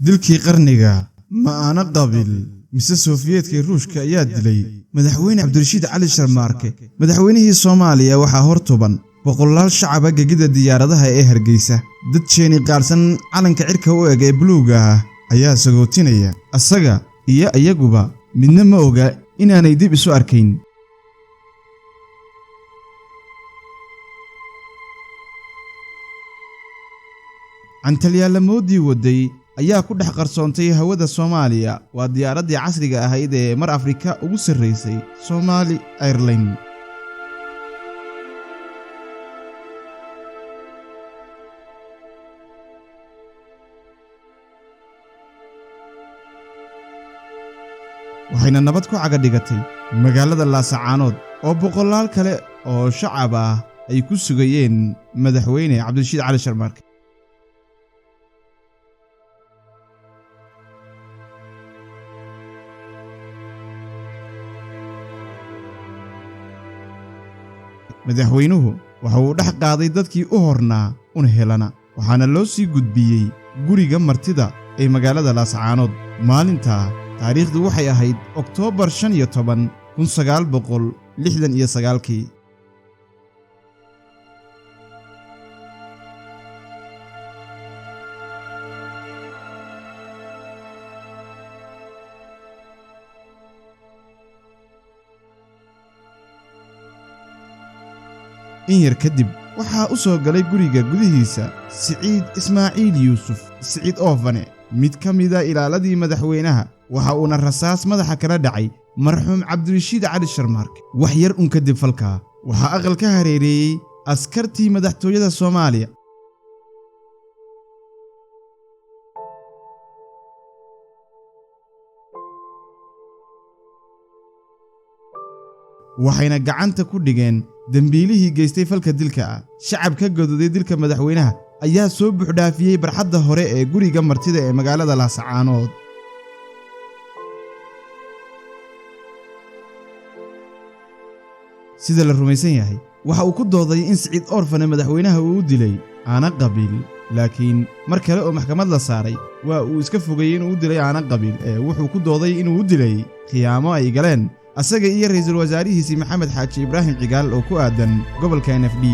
Dilkii qarniga ma aana qabil mise Sofiyeetka Ruushka ayaa dilay madaxweyne Cabdirashiid Cali Sharmaarke, madaxweynihii Soomaaliya? Waxaa hor tuban boqolaal shacaba gegida diyaaradaha ee Hargeysa. Dad jeeni qaarsan calanka cirka u eg ee buluuga ah ayaa sagootinaya. Asaga iyo iyaguba midna ma oga inaanay dib isu arkayn. Cantalyaalamoodii waday ayaa ku dhex qarsoontay hawada Soomaaliya. Waa diyaaraddii casriga ahayd ee mar Afrika ugu sarraysay, Somali Airline. Waxayna nabad ku caga dhigatay magaalada Laasacaanood oo boqolaal kale oo shacab ah ay ku sugayeen madaxweyne Cabdirashiid Cali Sharmaarke. Madaxweynuhu waxa uu dhex qaaday dadkii u hornaa una helana, waxaana loo sii gudbiyey guriga martida ee magaalada Laascaanood. Maalintaa taariikhdu waxay ahayd Oktoobar 15, 1969-kii. In yar kadib waxaa u soo galay guriga gudihiisa Siciid Ismaaciil Yuusuf, Siciid Oofane, mid ka mida ilaaladii madaxweynaha. Waxa uuna rasaas madaxa kala dhacay marxuum Cabdirashiid Cali Sharmaarke. Wax yar un kadib falkaa waxaa aqal ka hareereeyey askartii madaxtooyada Soomaaliya. Waxayna gacanta ku dhigeen dembiilihii geystay falka dilka ah. Shacab ka gododay dilka madaxweynaha ayaa soo buuxdhaafiyey barxadda hore ee guriga martida ee magaalada Laasacaanood. Sida la rumaysan yahay, waxa uu ku dooday in Siciid Orfane madaxweynaha uu u dilay aana qabiil, laakiin mar kale oo maxkamad la saaray waa uu iska fogeeyey inuu u dilay aana qabiil, ee wuxuu ku dooday inuu u dilay khiyaamo ay galeen asaga iyo ra'iisul wasaarihiisii Maxamed Xaaji Ibraahim Cigaal oo ku aadan gobolka NFD.